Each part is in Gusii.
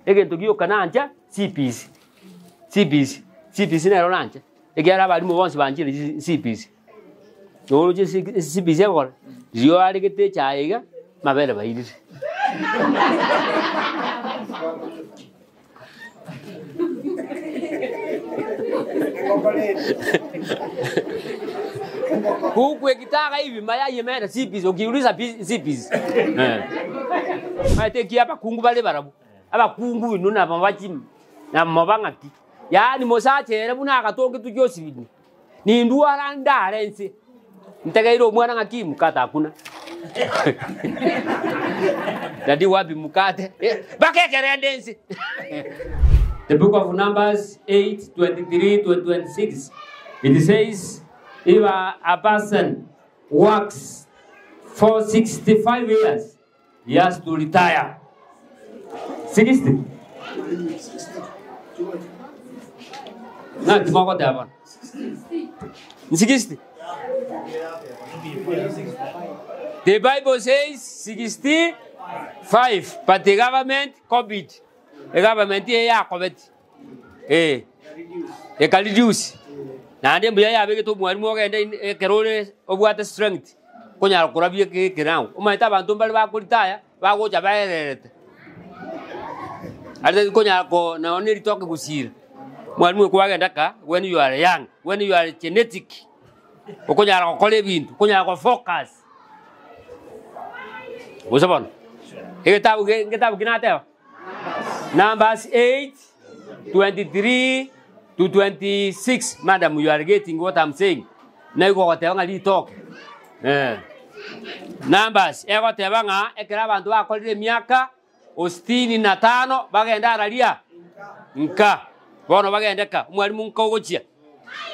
Egento gioka nancha, CBC, CBC, CBC nero nanche, ekiagera abalimu bonsi banchire chi CBC. Noroche ase CBC egokora, riria oaregete echae iga, mabere bairire. Huku ekitaka hivi mayai imeenda CBC, ukiuliza CBC. Eh. Omanyete eki abakungu bare barabwo, abakungu inwe nabo bachim nabo ng'aki, yaani mosacha ere buna agatongetwe Josephine, nindwara ndare inse, ntegeire omwana ng'aki mkate hakuna Daddy wapi mkate mpaka ekerende inse. The book of Numbers 8, 23 to 26 it says if a, a person works for 65 years he has to retire. 60 Ng'aki mogoteba bono? 60 The Bible says 65 but the government copied. Egovernment eye yakobeti. Eh. Ekareduce. Naende mbuya yabegete omwalimu ogende in ekero ore obwate strength konyara korabia eke ekerango. Omanyete abanto mbare bakoritaya bagocha baererete. Aria konyara ko nonye na eritoke gosira, mwalimu oyo kwagenda ka when you are young, when you are genetic, okonyara gokora ebinto, okonyara go focus. Gose bono, egetabu ge ngetabu ki nateba? Numbers 8, 23 to 26. Madam, you are getting what I'm saying. Naigo ogoteba ng'a ritoke. Eh. Numbers egoteba ng'a ekero abanto bakorire emiaka ositini na tano bagende araria nka. Bono bagende ka, omwalimu nka ogochia.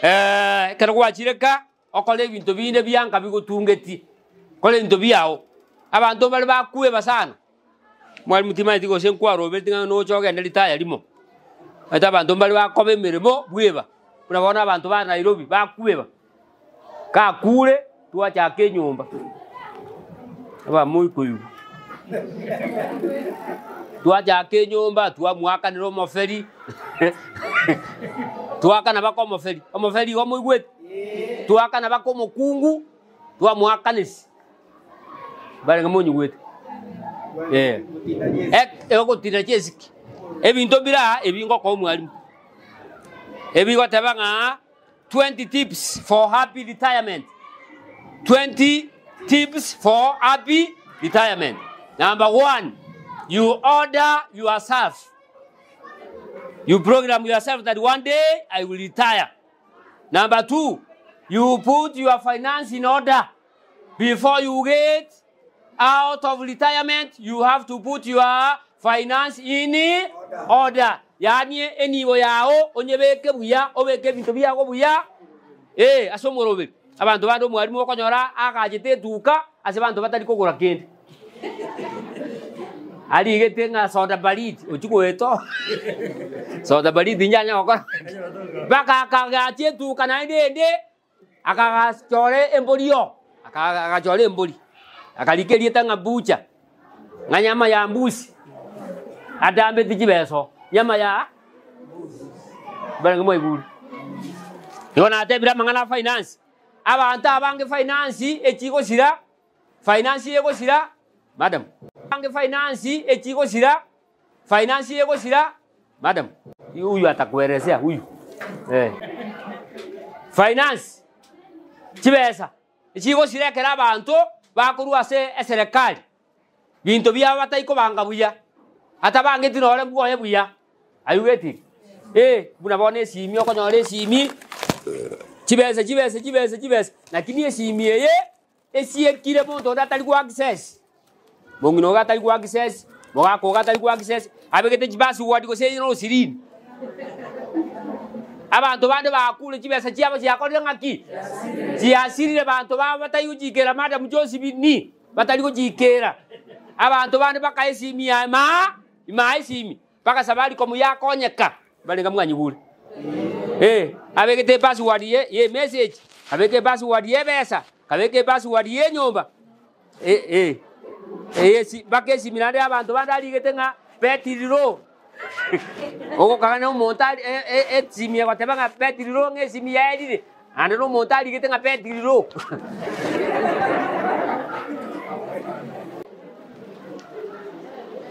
Eh, ekero gwachire ka, okore ebinto binde bianka bigotungetie. Kora ebinto biao. Abanto mbare bakweba sana. Mwalimu timanyeti gose nkwarobereti ng'a noche ogende ritaya rimo. Omanyete abanto mbare bakoba emeremo bweba, buna bono abanto ba Nairobi bakweba, kakure twachaka enyomba, abamoikoigwa, twachaka enyomba twamoakanera omoferi, twaakana mpaka omoferi, omoferi igo moigwete? Twaakana mpaka omokungu, twamoakanisia. Barenge monyigwete? Eh. Ek- Egotinda chiesiki. Ebinto mbire aa ebi ngokoa omwalimu. Ebigoteba ng'a 20 tips for happy retirement. 20 tips for happy retirement. Number one, you order yourself. You program yourself that one day I will retire. Number two, you put your finance in order. Before you get out of retirement, you have to put your finance in order. Yaani enibo yao onyebeke buya, obeke ebinto biago buya, eh, ase omoroberi. Abanto bande omwalimu okonyora agachete etuka ase abanto batari kogora kende. Arigete ng'a soda baridi, ochia goeta oo soda baridi inche gokora mpaka akagacha etuka naende ende. Akagachora embori oo, akagachora embori, akarika erieta ng'a bucha, ng'a nyama ya mbusi, atambeti chibesa oo, nyama ya barenge mwaigure. Igo natebire amang'ana a finance, abanto abange finance echigosira, finance egosira, madam, abange finance echigosira. Finance egosira madam huyu atakuelezea huyu eh. Finance chibesa echigosira ekero abanto bakorwa ase eserekari binto biabo batari kobanga buya atabangeti nore bwoye buya are you getting? Eh buna bono esimi okonyora esimi chibesa chibesa chibesa chibesa lakini esimi eye Esiekire monto onde atari goaccess, mong'ina ogo atari goaccess, mogaka ogo atari goaccess, abegete chipassword gose eye nosirini. Abanto bande bakure chibesa chiabo chiakorire ng'aki? Chiasirire abanto babo batari gochikera madam Josephine, batari gochikera. Abanto bande bakae esimi yaye maa, imaa esimi. Mpaka Safaricom yakonyeka, barenge mwanyigure. Eh, abegete epassword ye ye message, abeke epassword ye ebesa, abeke epassword ye enyomba. Eh, eh. Eye esi mpaka esimi naende abanto bande arigete ng'a betiri low. Ogokagana na omonto ari e- e- esimi egoteba ng'a betiri low ng'a esimi yaerire, naende na omonto arigete ng'a betiri low.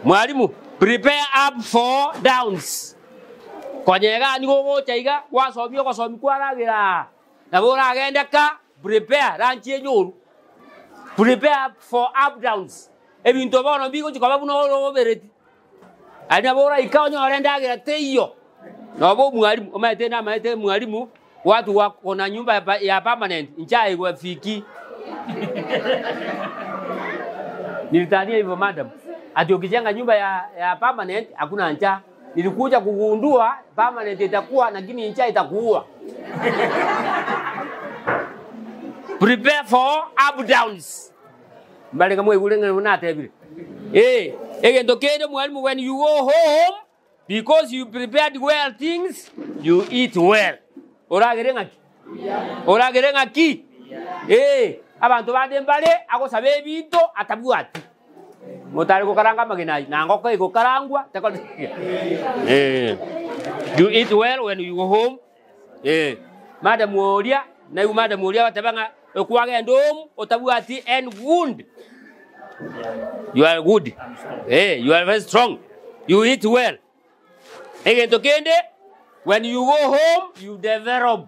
Mwalimu, prepare up for downs. Konya igaa nigo ogocha iga, gwasomia ogosomia kwaragera aa, nabo oragende ka, prepare lunch enyoru, prepare for up downs. Ebinto bono mbigochi koba buna ore obereti. Aye nabo oraike onyore endagera teiyo, noba omwalimu, omanyete namaete mwalimu, watu wako na nyumba ya ya permanent, inche aigwe fiki. Nilitania hivyo madam, ati ukijenga nyumba ya, ya permanent hakuna njaa. Nilikuja kugundua permanent itakuwa lakini njaa itakuua. Prepare for up downs. Mbarenge mwaigure ng'a nigo natebire. Ee, egento kende mwalimu when you go home because you prepared well things you eat well. Oragere ng'aki? Oragere ng'aki? Ee, abanto bande mbare agosaba ebinto atabwati. Motare gokaranga amagena ayio, na ngoko egokarangwa tekori Eh, you eat well when you go home. Eh, madam oria, naigwe madam oria agateba ng'a okwagenda home otabwati any wound, you are good. Eh, you are very strong. You eat well. Egento kende, when you go home, you develop.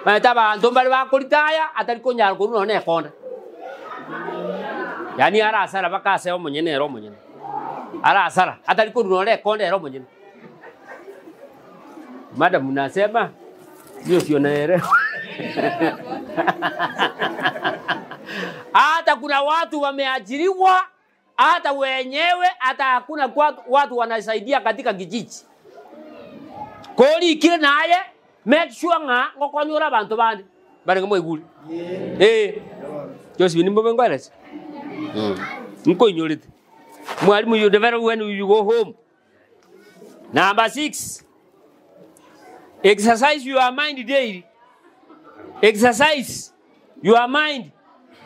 Omanyete abanto mbare bakoritaya atari konyara korwa nonya na ekonda. Yaani arasara mpaka ase omonyene ere omonyene. Arasara, atari korwa nonya na ekonda ere omonyene. Madam nasema hiyo sio naelewa. Hata kuna watu wameajiriwa hata wenyewe hata hakuna watu wanasaidia katika kijiji. Korikire naye make sure ng'a ngokonyora abanto bande barenge mwaigure. Eh. Josephine mbobe ngoerese. Mm. Nkoinyorete. Mwalimu you develop when you go home. Number 6. Exercise your mind daily. Exercise your mind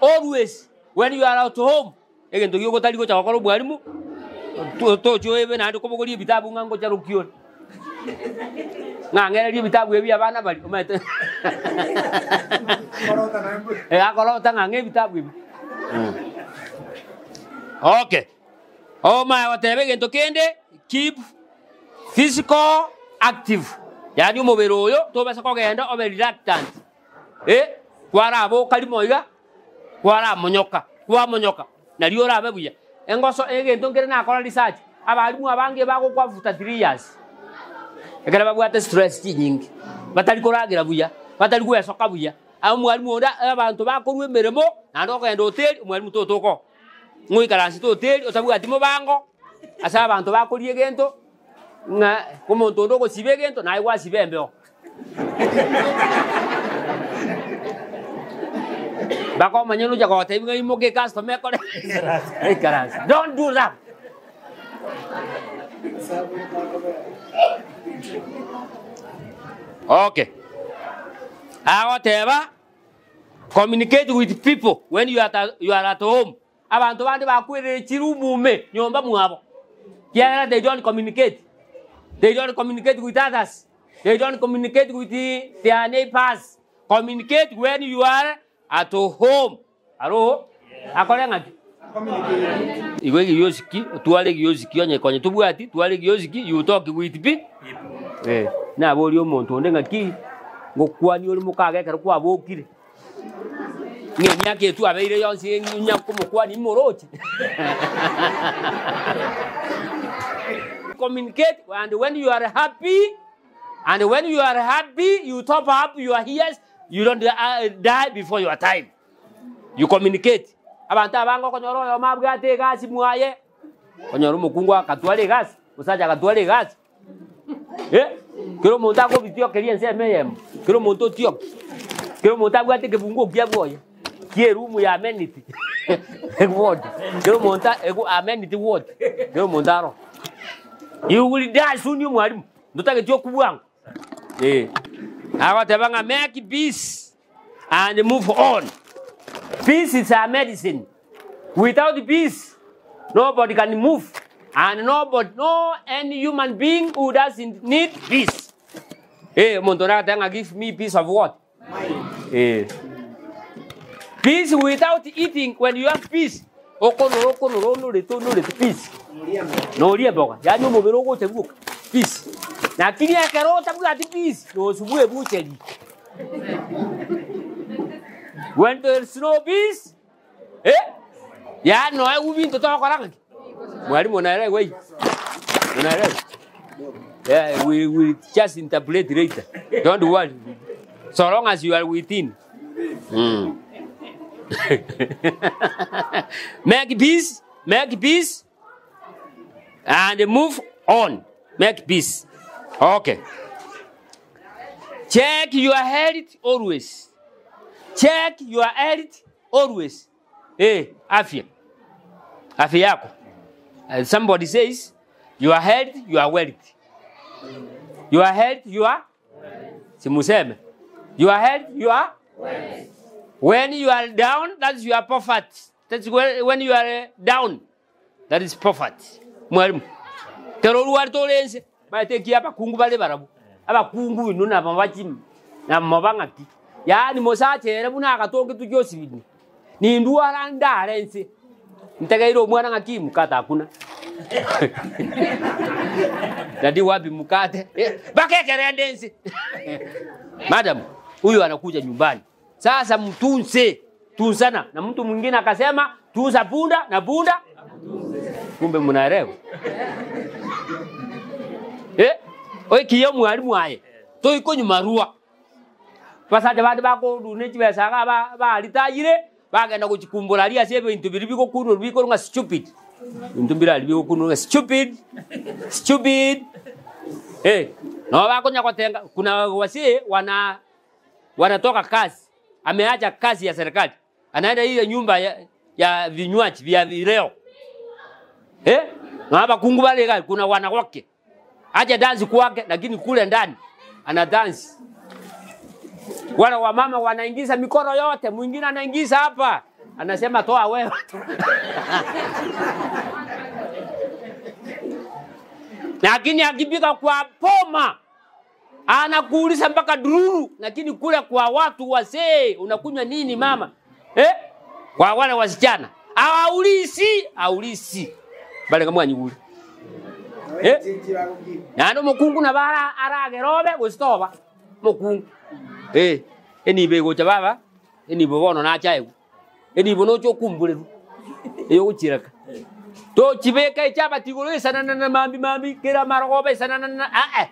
always when you are at home. Egento giogotari gocha gokora omwalimu toche oebe naende kobogoria ebitabu ng'a ngocha rokia ore. Ng'a ng'ererie ebitabu ebi abana baria omanyete akorota ng'a ng'e ebitabu ebi. Okay. Omanye goteba egento kende, keep physical active, yaani omobere oyo tobasa kogenda obe reluctant, eh, kwaraboka rimo iga, kwaramonyoka, kwamonyoka, nario orabe buya. Engoso egento nkere nakora research, abalimu abange bagokwa after 3 years, ekero babwate stress chinyinge, batari koragera buya, batari gwesoka buya, omwalimu onde abanto bakorwa emeremo, naende okogenda hoteli, omwalimu totoka oo. Ng'oikaransete hoteli otabwati mobango, ase abanto bakoria egento, ng'a omonto onde ogosiba egento naye gwasiba embeo. Mpaka omonyene ocha gotebia ng'a imoka ecustomer ekore ekaranse. Don't do that. Okay. Agoteba. Communicate with people when you are at, you are at home. Abanto bande bakwerire chirumu ime nyomba mwabo. Kiagera they don't communicate. They don't communicate with others. They don't communicate with their neighbors. Communicate when you are at home. Aro akore ng'aki? Igo egiosiki, otware egiosiki onye konya tobwati, tware egiosiki, you talk with pe eh, naborie omonto onde ng'aki, ngokwania ore mokaga ekero kwabokire, ng'a emiaka eye twabeire yonsi onya komokwania imoroche Communicate and when you are happy, and when you are happy, you top up your ears, you don't die before your time. You communicate. Abanto abange okonyora oyomo abwate egasi mwaye, okonyora omokungu akatwara egasi, omosacha agatwara egasi, eh, kera omonto akobitiokeria ensemo eyemo, kera omonto otioki, kera omonto abwate ekebunguo kia bwoye, kia eroom ya amenity eward, kera omonto egu amenity ward, kera omonto aro. You will die soon omwalimu, ntotageti okwo bwango, eh. Agoteba ng'a make peace. and move on. Peace is a medicine. Without peace, nobody can move. And nobody, no any human being who doesn't need peace. Eh, omonto oragatebe ng'a give me peace of what? Eh. Peace without eating, when you have peace, okonora okonora onorete onorete peace. Noria emboga, yaani omobere ogocha bwoka, peace. Lakini ekero otabwati peace, nosubwa ebucheri. When there is no peace, eh, yaani noegwe binto togokora ng'aki? Mwalimu unaelewa hii? Unaelewa? Yeah, we will just interpret later. Don't worry. So long as you are within. Mm. Make peace, make peace, and move on. Make peace. Okay. Check your health always. Check your health always. Eh, afya. Afya yako. Uh, somebody says, your health, your wealth. Your health, your simuseme. Your health, your when you are down, that's your poverty. That's when, when you are eh, down. That is poverty. Mwalimu. Kero orwarete ore ense, maete ekiya abakungu bare barabwo. Abakungu inwe nabo bachimi, nabo bang'aki. Yaani mosacha ere buna agatongetwe Josephine. Nindwara ndare ense, ntegeire omwana ng'aki mkate hakuna. Daddy wapi mkate? Eh, Mpaka ekerende ense. Madam, huyu anakuja nyumbani. Sasa mtunze, tunzana. Na mtu mwingine akasema tunza punda na punda. Kumbe mnaelewa. Eh? Oikiyo mwalimu aye. Toikonywa marua. Basacha bande bakoruna chibesa iga ba baritayire, bagenda gochikumbura aria ase ebinto biria bigokunwa bikorwa ng'a stupid. Ebinto mbire aria bigokunwa ng'a stupid, stupid, eh, nabo bakonya gotenga, kuna wasee wana wanatoka kazi, ameacha kazi ya serikali, anaenda ile nyumba ya, ya vinywaji vya vileo eh, na abakungu bale iga, kuna wanawake acha dansi kwake, lakini kule ndani ana dansi. Wale wamama wanaingiza mikono yote, mwingine anaingiza hapa, anasema toa wewe. Lakini akipika kwa poma anakuuliza mpaka dururu, lakini kule kwa watu wazee unakunywa nini mama eh? Kwa wale wasichana hawaulizi, aulisi bale kama nyuguli eh? Naende omokungu nabo ara- aragere obe gose toba mokungu eh, enibo egocha baba enibo bono nachaegwa enibo noche okumburerwa eyogochireka tochibeka echabati igoro esananana mambi mambi kera amarogoba esananana aa.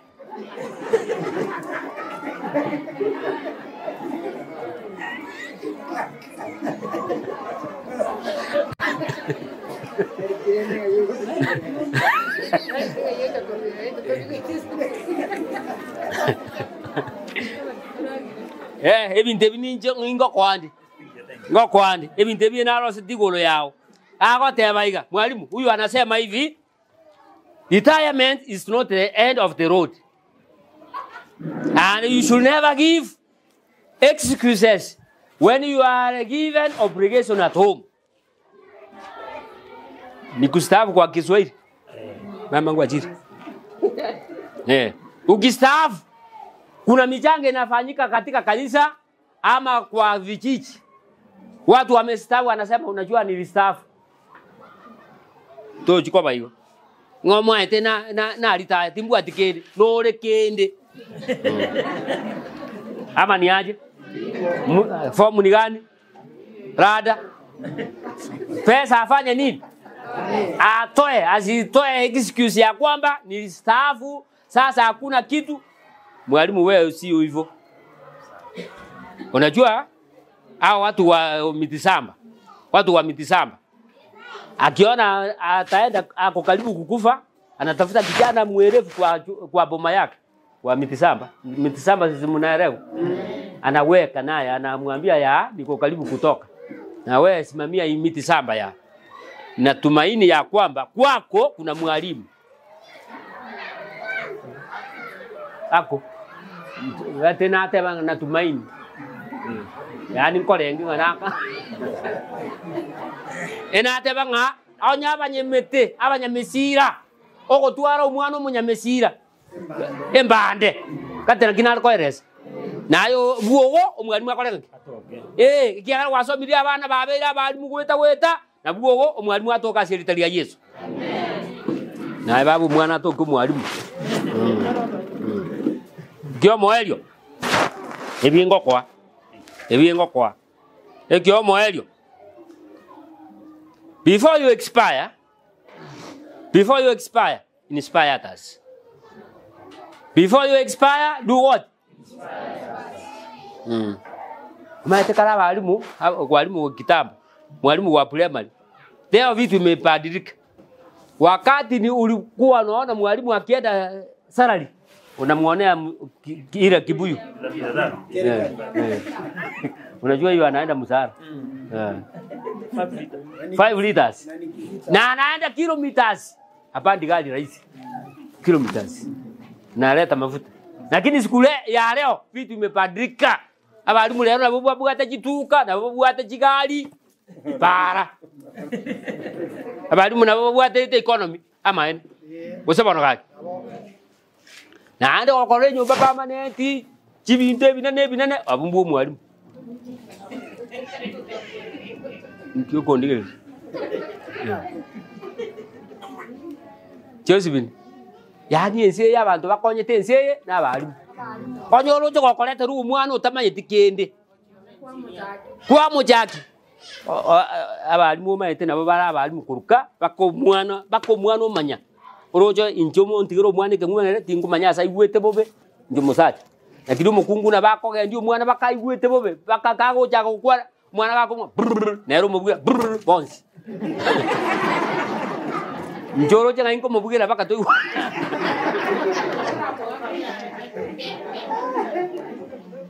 Eh, ebinto ebi ninche ngokoa nde, ngokoa nde, ebinto ebi naroseti igoro yao. Agoteba iga, mwalimu, huyu anasema hivi, retirement is not the end of the road. And you should never give excuses when you are given obligation at home. Ni kustaafu kwa Kiswahili. Mama wangu ajiri. Eh, ukistaafu kuna michango inafanyika katika kanisa ama kwa vijiji. Watu wamestaafu wanasema unajua nilistaafu. Tochikoba igo. Ng'omwaete na na naritaya timbwati kende nore kende. Ama ni aje? Mu- Fomu ni gani? Rada. Pesa afanye nini? Atoe, asitoe excuse ya kwamba nilistaafu sasa hakuna kitu. Mwalimu wewe sio hivyo. Unajua hao watu wa mitisamba, watu wa mitisamba akiona ataenda ako karibu kukufa, anatafuta kijana mwerevu kwa, kwa boma yake wa mitisamba. Mitisamba sisi mnaelewa, anaweka naye anamwambia ya niko karibu kutoka, na wewe simamia hii mitisamba ya natumaini ya kwamba kwako kuna mwalimu ako tena ateba natumaini yaani nkorenge ng'a naka enateba ng'a Onye abanyemete, abanyamesira, ogotwara omwana omonyamesira, embande, gati naki nare koeresa? Naye bwogo omwalimu akore ng'aki? Ee, ekiagera gwasomirie abana babeire abalimu goeta goeta, na bwogo omwalimu atoke ase erita ria Yeso. Naye baba omwana atoke omwalimu. Kiomoerio, ebi ngokoa, ebi ngokoa. Ekiomoerio, before you expire, before you expire, inspire others. Before you expire, do what? Mm. Omanyete kare abalimu, ab- mwalimu wa kitambo, mwalimu wa primary, leo vitu imebadilika. Wakati ni ulikuwa unaona mwalimu akienda salary unamwonea m- ki- ki- ile kibuyu Eh, eh. Unajua hiyo anaenda msara Eh. 5 liters na anaenda kilometers, hapandi gari rahisi, kilometers naleta mafuta. Lakini siku le- ya leo vitu imebadilika, abalimu lero nabo babwate chituka nabo babwate chigari Para. Abalimu nabo babwaterete economy amaene. Gose bono gaki. Naende gokora enyomba permanent, chibinto ebinene ebinene, abwo mbwa omwalimu. Nki okondigereria? Josephine, yaani ense eye abanto bakonyete ense eye na abalimu. Onye oroche gokoretera omwana otamanyeti kende. Kwamochaki, abalimu omanyete nabo bare abalimu koruka mpaka omwana mpaka omwana omanya, oroche inche omontigere omwana ekeng'werere tinkomanya ase aigwete bobe, inche omosacha. Lakini omokungu nabo akogendia omwana mpaka aigwete bobe, mpaka kagochaka gokwana, omwana gakong'ua brrr, nere omobuya brrr bonsi. Inche oroche ng'a inkomobugera mpaka toigwa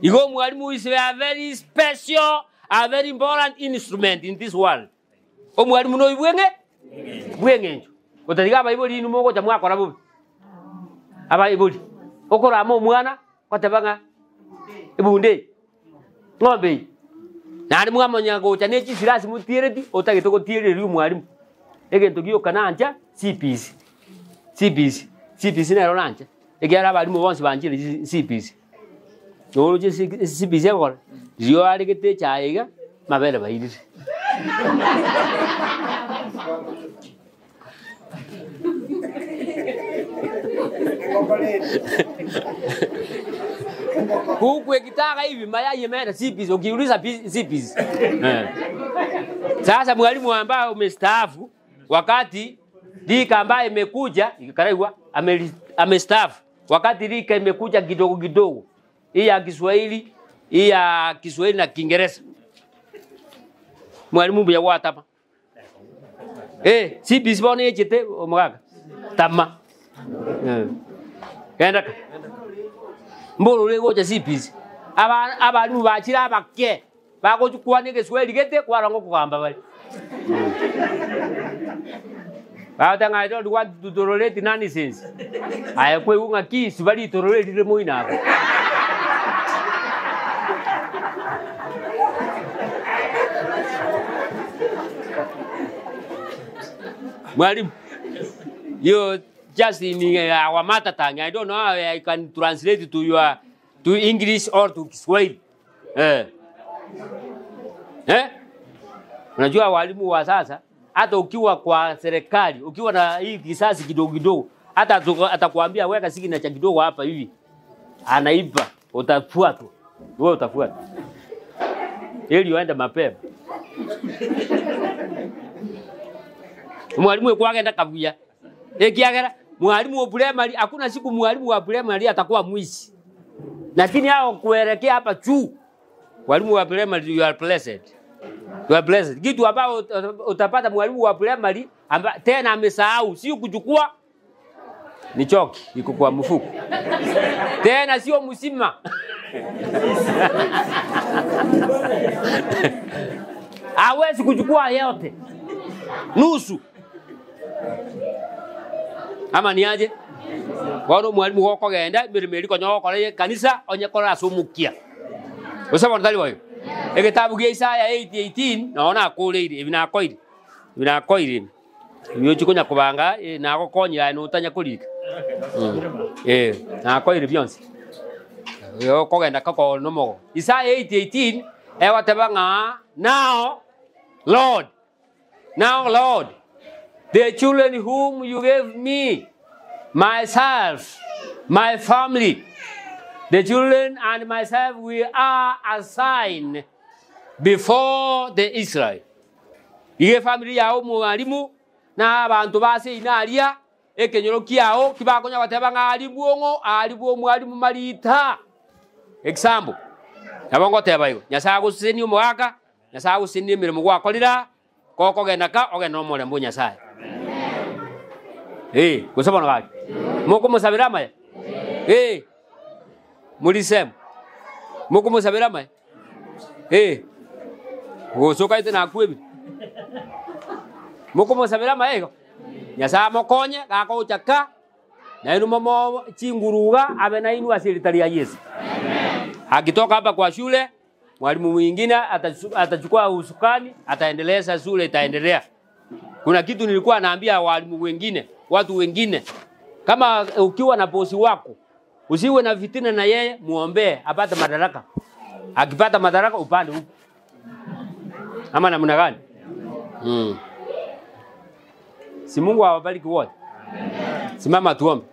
Igo omwalimu is a very special, a very important instrument in this world. Omwalimu noyo bweng'e bweng'encho. Otatiga abaibori inwe mogocha mwakora bobe. Abaibori, okorama omwana, goteba ng'a ebunda eye. Ng'ombe eye, naende mwamanya gocha ne chisirasi motiereti, otagete gotiereria omwalimu, egento gioka nancha CBC, CBC, CBC nero nanche, ekiagera abalimu bonsi banchire chi CBC. Noroche CBC egokora, riria oaregete echae iga, mabere bairire. Huku ekitaka hivi mayai imeenda CBC, ukiuliza CBC. Eh. Sasa mwalimu ambaye umestaafu wakati rika ambaye imekuja ikaraigwa amestaafu wakati rika imekuja kidogo kidogo, hii ya Kiswahili, hii ya Kiswahili na Kiingereza, mwalimu mbuya gwatama Eh, CBC bono echete omogaka tama Eh. Genda ka mboro ore gocha CBC aba abalimu bachire abake bagochikwana egeswahili gete kwarora ngokogamba bare bagoteba ng'a I don't want to tolerate nonsense aye kwaigwa ng'aki siba ritororo erire moino abwo. Mwalimu, you just in our mother tongue. I don't know how I can translate to your to English or to Kiswahili. Eh. Eh? Unajua walimu wa sasa hata ukiwa kwa serikali, ukiwa na hii kisasi kidogo kidogo, hata atakwambia weka signature kidogo hapa hivi, anaiba, utafuatwa. Wewe utafuatwa ili uende mapema. Mwalimu ekwagenda kabuya ekiagera mwalimu wa primary, hakuna siku mwalimu wa primary atakuwa mwizi, lakini hao kuelekea hapa juu, walimu wa primary you are blessed. You are blessed. Kitu ambao utapata mwalimu wa primary amba, tena amesahau, sio kuchukua ni choki iko kwa mfuko, tena sio msima hawezi kuchukua yote, nusu ama ni aje? Bono mwalimu gokogenda emeremo eria konya ogokora ya ekanisa onye kore ase omokia. Gose bono tari boigo? Egetabu gia Isaya 8:18 nonya nakoreire ebi nakoire, ebi nakoire ebi. Ochi konya kobanga eh, nagokonyire aye notanya korika. Eh, nakoire bionsi. Okogenda koko nomogo. Isaya 8:18 egoteba ng'a now Lord, now Lord, the children whom you gave me, myself, my family, the children and myself, we are a sign before the Israel. Iga efamiri yao omwalimu na abanto ba ase ina aria ekenyoro kiao kibakonya goteba ng'a aria bwong'o aria bw'omwalimu marita. Example, nabo ngoteba igo, Nyasae agosesenie omogaka, Nyasae agosesenie emeremo gwakorire aa, gokogenda ka ogende nomorembe o Nyasae. Eh, gose bono gaki, mokomosabera amaya? Eh, morisemo, mokomosabera amaya? Eh, gose okaete nakwebire? Mokomosabera amaya igo? Nyasae amokonye, gakogocha ka, nainwe momo chinguru iga abe nainwe ase erita ria Yeso. Akitoka hapa kwa shule, mwalimu mwingine atachukua usukani, ataendeleza shule itaendelea. Kuna kitu nilikuwa naambia walimu wengine, watu wengine, kama ukiwa na bosi wako usiwe na fitina na yeye, muombee apate madaraka. Akipata madaraka upande huko, ama namna gani? Si Mungu awabariki wote. Simama tuombe.